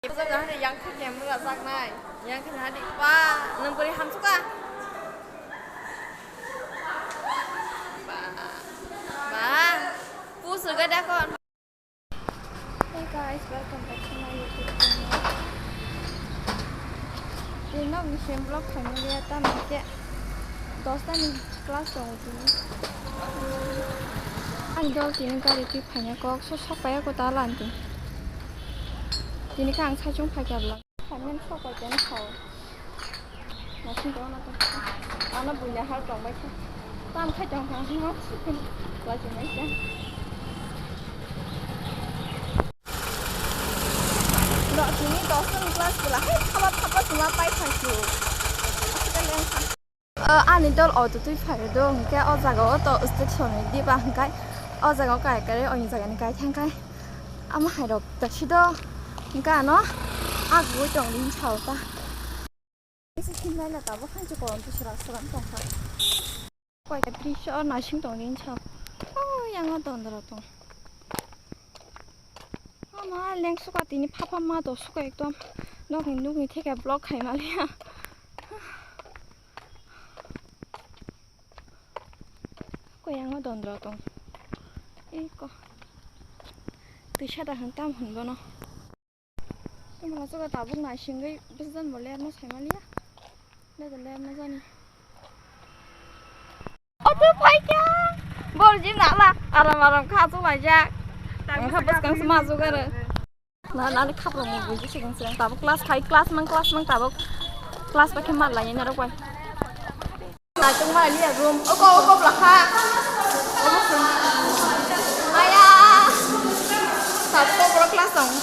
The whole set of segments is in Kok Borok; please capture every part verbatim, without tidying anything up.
Yang khe kemura jaknai. Yang khe nadi. Ba, nang bori hamsuka. Ba. Ba. Pusu gada kon. Hey guys, welcome back to my YouTube channel. Tini nog ni sem vlog khaimani ya ta nang khe. Dosta ni class tongo tini. Ang dol tini gari twi phaina kok so sok paya ko ta lan tini. Tini khe ang saichung phai kha bwla. Phaimani sok pai tani sao. Nasing tong na tong. Ano buina har tong bai kha. Tam khai tong kha hino. Lai tong bai kha. Dok tini dosta ni class bwla hai thapa thapa sima pai thang khe. Aswk leng kha. O, ani dol auto twi phai do, hwnkhe o jaga o to station ni diba, hwnkhe o jaga o kai kai, o jaga ni kai thang khai. Ama hai rok ta si do, hwnkhe ano a gui tong ring chao ta. Kisa sinai na tabuk hanchi korom tu sura sura tong kha. Koi ka drisyo o naising tong ring chao. O yang o dondro tong. Ama leng suka tini phapha ma to suka ekdom. Nokni nukni theke vlog khai maliya. Koyang o dondro tong. Eko. Twisa da hwn tam hwn bono. Tamo suka tabuk naisingwi bwsajani bo lerma saimaliya. Bwsajani lerma jani. Oto paikha. Bor jim nala. Aram aram kha chulaijak. Ang kha bwskang se majugaro. Na, nani khapro mo buji sigang sigang tabuk class khai, class mang, class mang tabuk. Class pa khe mal lai narok bai. Naitung ma liya room. Oko, oko, blakha. Aya. Tabuk oko class dong.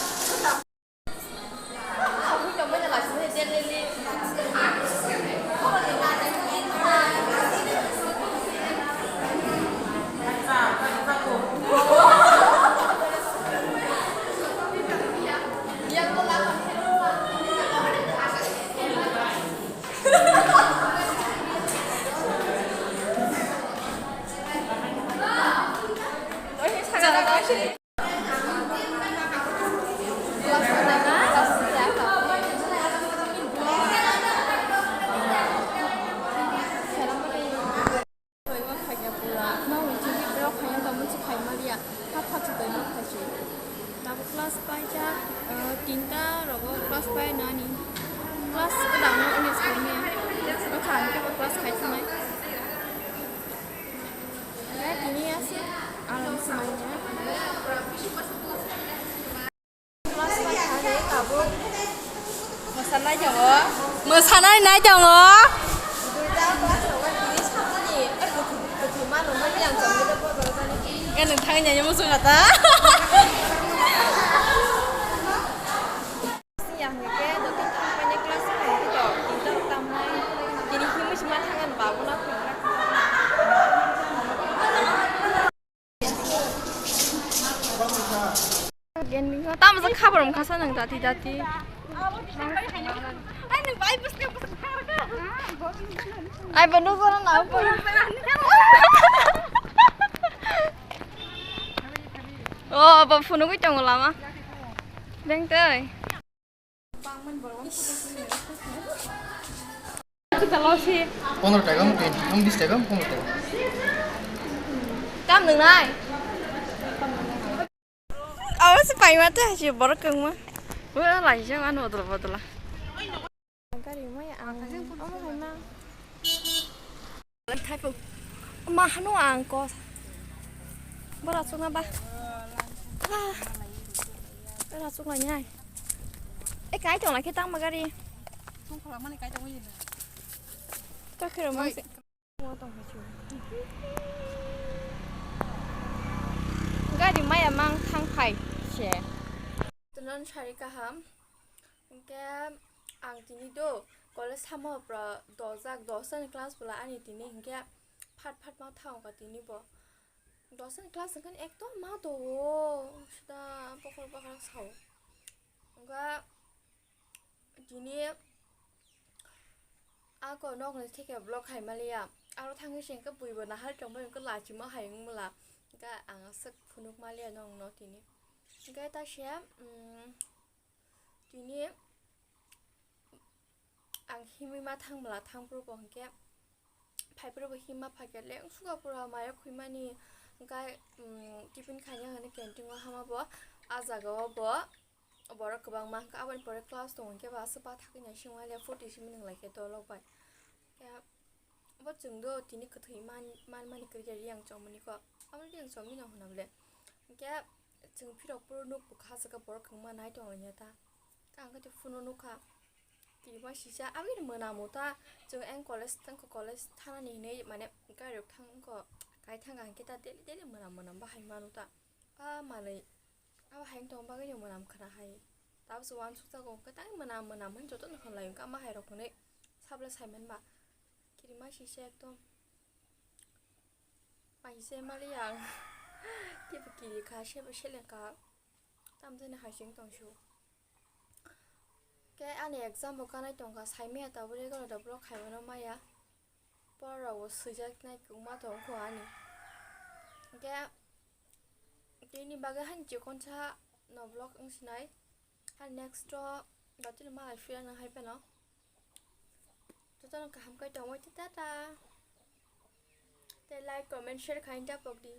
Khaina tamo se khai maliya, ha pha chu tongma khai chu. Tabuk class paijak, ah, tinta rogo class pai nani. Class kwdang no wngya saimanya. Bwkha hwnkhe bo class khai thangnai. Tini aswk aram se manya. Mwsanai tongo. Mwsanai nai tongo. Nwng thangwi nai muchung kha ta. Tamo se khabar wngkha sa nang dati dati. Ai bo nugoro na bo. O bo phunugwi tongo lama. Deng tei. Pondro taka mo tin, ang bis taka mo pondro taka. Tam nung nai. Awas paima te hasi borok kangma. Wala lai jang ano bodol bodola. Gari mai ang omo hai ma. Thaipo. Ma hano ang ko. Bora chukna ba. Ah. Bora chukna nyai. E kai tong la khe tang ma gari. Tong kholak mani kai tong wi na. Ta khero mang se. Gari maya mang thang phai se. Tunan sari kaham. Hingke ang tini do college samo pra dojak, dosa ni class bola ani tini hingke phat phat ma thang ka tini bo. Dosa ni class hingke ekdom ma do o, sida pokol pokol sao. Hingke tini ako nok ni theke vlog khai maliya. Aro thangwi se hingke bui bo nahal tongbai hingke lachima hai wng mala. Hingke ang aswk phunuk maliya nong no tini. Hingke ta se, mm, Tini ang himwi ma thang bwla thang phuru bo hwnkhe phai phuru bo himma phaikhe leng suga pura maya khwimani hwnkhe, um, tiffin khaina hwnwi canteen o hama bo. A jaga o bo borok kwbangma hwnkhe aboni pore class tongo hwnkhe ba aswk bathakgwi naisingwi le photo simi nwnglai khe dolok bai. Khe bo chwng do tini kwthwi man-, manmani kwrwi khe riyang chomani kok. Abo riyang chomwi no hwnna bwle. Hwnkhe chwng phirok phuru nuk bwkha aswk khe borok kwbangma nai tonglaina ta. Khe ang khe phone o nukha. Kirima sisa, aboni mwnamu ta, chwng ang college thang, college thanani hinwi, mane, gari rok thang, wngkha, kai thang, hwnkhe ta daily, daily mwnam, mwnam bahai manu ta. A manwi, abo hai wng tong bagwi ni mwnam khna hai. Tabukhe uansukjago, hwnkhe tang mwnam, mwnam hwn jotono hwnlai, wngkha, ama hai rok hwnwi, sabla sai manba. Kirima sisa ekdom. Paisa mali ang. Kibu kiri kha, sebo seleng kha. Tamjani hai sing tong su. Khe ani exam bo kanai tongkha, saimaya tabuk regular da vlog khaimano maya. Pora rok bo swijak nai kwbangma tongkho ani. Khe tini bagwi hani chikonsa no vlog wngsinai. Ha next o dotino malai phira nang hai phano. Jotono kaham kai tongwi tata. Tei like, comment, share khaina tapok di.